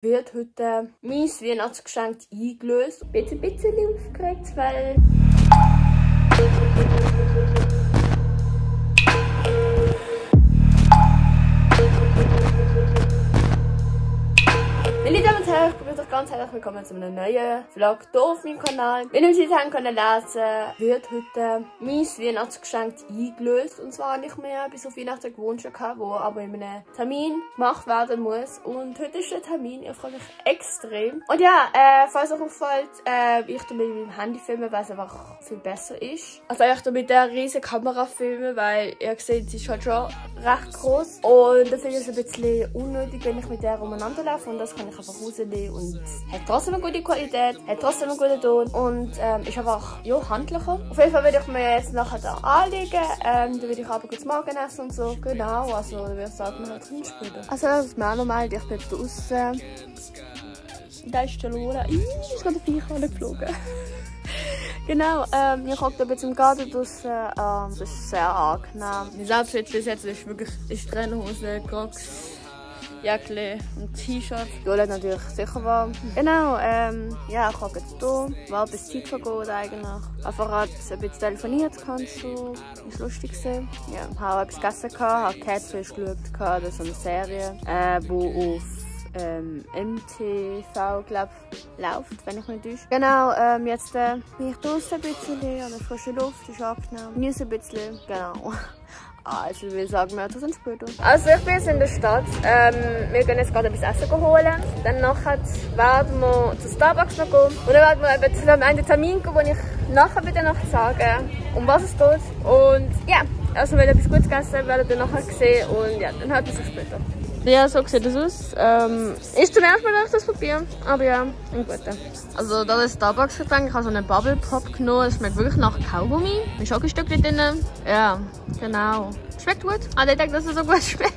Wird heute mein Weihnachtsgeschenk eingelöst. Ich bin ein bisschen aufgeregt, weil... Meine Damen und Herren, ich begrüße euch ganz herzlich willkommen zu einem neuen Vlog hier auf meinem Kanal. Wie ihr heute haben können lesen, wird heute mein Weihnachtsgeschenk eingelöst. Und zwar habe ich mir bis auf Weihnachten gewünscht, der aber in einem Termin gemacht werden muss. Und heute ist der Termin, ich freue mich extrem. Und ja, falls euch auffällt, ich tue mit meinem Handy filmen, weil es einfach viel besser ist. Also ich tue mit der riesigen Kamera filmen, weil ihr seht, sie ist halt schon recht groß. Und dafür ist es ein bisschen unnötig, wenn ich mit der umeinander laufe. Und das kann ich einfach rausnehmen und hat trotzdem eine gute Qualität, hat trotzdem einen guten Ton und ist einfach ja, handlicher. Auf jeden Fall werde ich mir jetzt nachher da anlegen, dann werde ich aber kurz Morgen essen und so. Genau, also da würde ich sagen, wir können später. Also das ist mir auch normal, ich bin jetzt draußen. Da ist der Lola. Ist gerade ein Viech angeflogen. Genau, ich hocke jetzt im Garten draußen. Das ist sehr angenehm. Mein Outfit bis jetzt ist wirklich Trainerhose, Crocs, Jacke und T-Shirt. Lola natürlich sicher warm. Genau, ja, ich hocke jetzt hier. Warte bis die Zeit vergeht eigentlich. Einfach ein bisschen telefoniert so. Ist lustig gewesen. Ja, habe etwas gegessen, habe Catfish geschaut, das ist eine Serie, die auf MTV, glaube ich, läuft, wenn ich mich nicht täusche. Genau, jetzt bin ich draußen ein bisschen, an der frischen Luft, ist angenehm. Genieße ein bisschen, genau. Also ich will sagen, wir hören uns später. Also ich bin jetzt in der Stadt. Wir gehen jetzt gerade etwas Essen holen. Dann nachher werden wir zu Starbucks noch gehen. Und dann werden wir eben zu einem Termin gehen, wo ich nachher wieder noch sagen, um was es geht. Und ja, also wenn ihr etwas Gutes gegessen werdet ihr nachher sehen. Und ja, dann hört ihr sich später. Ja, so sieht das aus. Ist zum ersten Mal, dass ich das probiere. Aber ja, ein guter. Also das ist Starbucks-Getränk. Ich habe so einen Bubble Pop genommen. Es schmeckt wirklich nach Kaugummi. Mit Schokostückchen drin. Ja, genau. Schmeckt gut. Aber ich denke, dass es so gut schmeckt.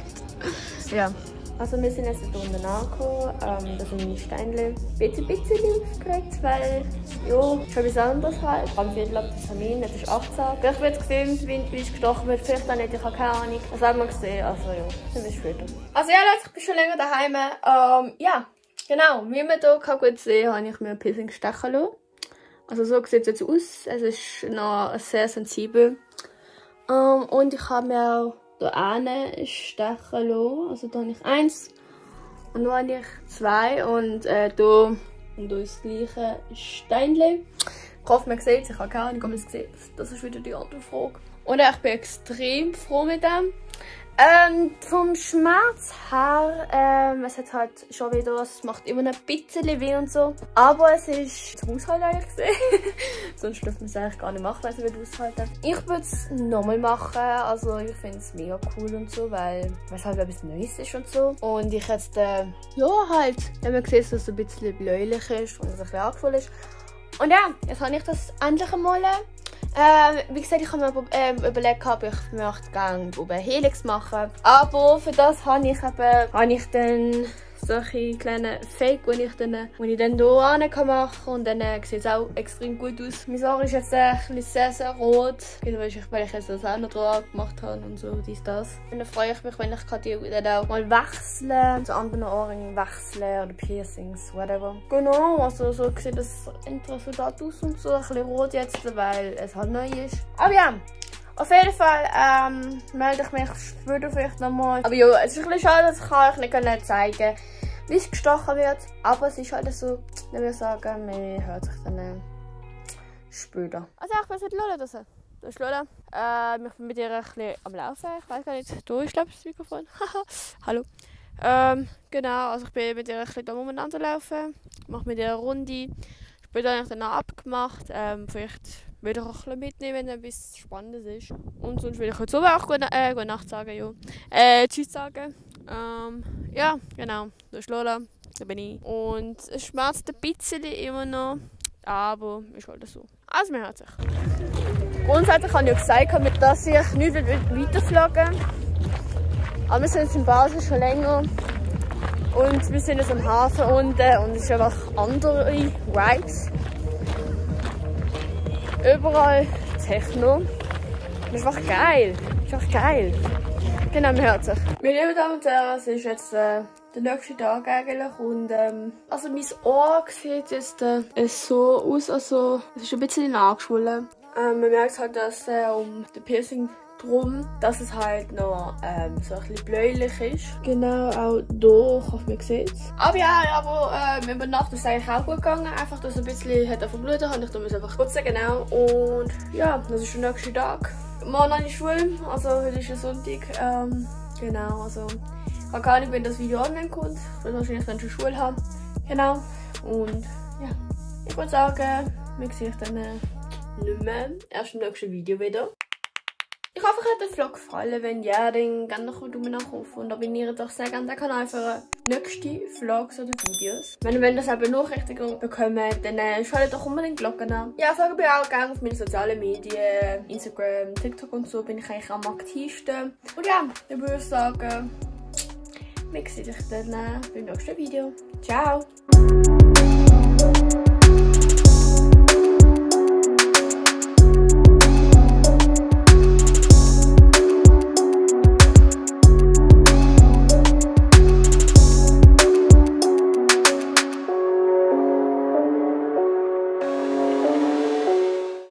Ja. Also wir sind jetzt hier unten angekommen. Das sind meine Steinchen. Ich bin ein bisschen aufgeregt, weil ja, schon etwas anderes halt. Ich habe am Viertel ab den Termin, jetzt ist 18. Vielleicht wird es gefilmt, wie es gestochen wird, vielleicht auch nicht, ich habe keine Ahnung. Das werden wir sehen, also ja, dann bis später. Also ja Leute, ich bin schon länger daheim. Ja, genau, wie man hier gut sehen kann, habe ich mir ein Piercing stechen lassen. Also so sieht es jetzt aus, es ist noch sehr sensibel. Und ich habe mir auch hier stechen lassen. Also hier habe ich 1 und hier habe ich 2 und hier ist das gleiche Steinchen. Ich hoffe, man sieht es, ich habe keine Ahnung, ob man es sieht. Das ist wieder die andere Frage. Und ich bin extrem froh mit dem. Vom Schmerz her, es hat halt schon wieder, es macht immer ein bisschen weh und so. Aber es ist zum Aushalten eigentlich gesehen. Sonst dürfte man es eigentlich gar nicht machen, weil es wird aushalten. Ich würde es nochmal machen, also ich finde es mega cool und so, weil es halt etwas Neues ist und so. Und ich jetzt, ja halt, wenn man sieht, dass es ein bisschen bläulich ist und es ein bisschen angefühlt ist. Und ja, jetzt habe ich das endlich einmal. Wie gesagt, ich habe mir überlegt, ob ich möchte gerne Helix machen. Aber für das habe ich dann solche kleinen Fake, die ich dann hier machen kann. Und dann sieht es auch extrem gut aus. Mein Ohr ist jetzt sehr, sehr rot. Weil ich jetzt das auch noch dran gemacht habe und so, das. Und dann freue ich mich, wenn ich die dann auch mal wechseln, zu anderen Ohrringen wechseln oder Piercings, whatever. Genau, also so sieht das Endresultat aus und so. Ein bisschen rot jetzt, weil es halt neu ist. Aber ja. Auf jeden Fall melde ich mich später vielleicht nochmal. Aber ja, es ist ein bisschen schade, dass ich euch nicht zeigen kann, wie es gestochen wird. Aber es ist halt so, ich würde sagen, man hört sich dann später. Also ich bin jetzt mit Lola draussen. Da ist Lola. Ich bin mit ihr ein bisschen am Laufen. Ich weiß gar nicht, da ist glaube ich das Mikrofon. Hallo. Genau, also ich bin mit ihr ein bisschen umeinander laufen. Ich mache mit ihr eine Runde. Später habe ich dann auch abgemacht. Vielleicht will ich auch ein bisschen mitnehmen, wenn etwas Spannendes ist. Und sonst will ich heute oben auch gute Nacht sagen. Ja. Tschüss sagen. Ja, genau. Da ist Lola. Da bin ich. Und es schmerzt ein bisschen immer noch. Aber ist halt so. Also, man hört sich. Grundsätzlich habe ich ja gesagt, dass ich nicht weiterfliegen will. Aber wir sind jetzt in Basel schon länger. Und wir sind jetzt am Hafen unten und es ist einfach andere Vibes. Überall Techno. Das ist einfach geil. Das ist einfach geil. Genau, man hört sich. Meine lieben Damen und Herren, es ist jetzt der nächste Tag eigentlich. Und also mein Ohr sieht jetzt so aus, also es ist ein bisschen angeschwollen. Man merkt halt, dass um den Piercing drum, dass es halt noch so ein bisschen bläulich ist. Genau, auch hier, ich hoffe, man sieht es. Aber ja, aber über Nacht ist es eigentlich auch gut gegangen. Einfach, dass es ein bisschen hat verblutet hat. Ich muss es einfach putzen, genau. Und ja, das ist der nächste Tag. Morgen habe ich Schule, also heute ist ein Sonntag. Genau, also ich habe keine Ahnung, wenn das Video online kommt. Ich will wahrscheinlich dann schon Schule haben. Genau, und ja, ich würde sagen, wir sehen uns dann nicht mehr. Erst im nächsten Video wieder. Ich hoffe, euch hat der Vlog gefallen. Wenn ja, dann gerne noch einen Daumen nach oben und abonniert doch sehr gerne den Kanal für nächste Vlogs oder Videos. Wenn ihr das eben Nachrichten bekommt, dann schaltet doch unbedingt die Glocke an. Ja, folgt mir auch gerne auf meine sozialen Medien, Instagram, TikTok und so, bin ich eigentlich am aktivsten. Und ja, dann würde ich sagen, wir sehen uns dann beim nächsten Video. Ciao!